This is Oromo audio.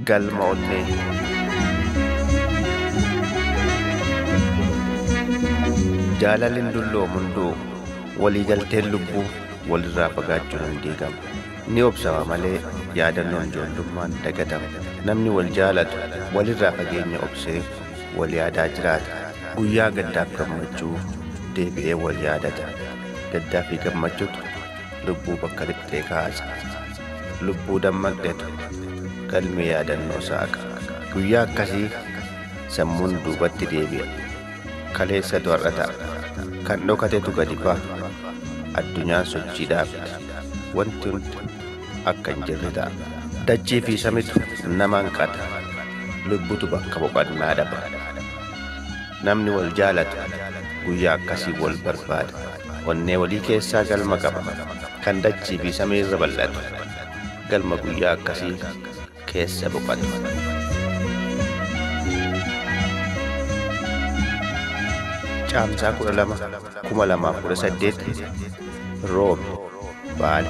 Galma onnee. Jaalalli hin dulloomu hunduu walii galteen lubbuu walirraa fagaachuun hin diigamu. Ni obsama malee yaadannoon ijoollummaan dagatama. Namni wal jaalatu walirraa fageenya obsee wal yaadaa jiraata. Guyyaa gaddaaf gammachuu deebi'ee wal yaadata. Gaddaa fi gammachuutu lubbuu bakka riphxee kaasa. Lubbuu dammaqxetu galmee yaadannoo saaqa. Guyyaa akkasii sammuun duubatti deebi'a. Kaleessatu har'a ta'a. Kan dhokatetu gadi ba'a. Addunyaan sochii dhaabdi. Wanti hundi akka hin jirre ta'a. Dachii fi samitu nama hanqata. Lubbutu bakka boqonnaa dhaba. Namni wal jaalatu guyyaa akkasii wal barbaada. Onnee walii keessaa galma qaba. Kan dachii fi samii irra bal'atu. Galma guyyaa akkasii keessa boqotu. Caamsaa 12, 2018, Roobi, Baale.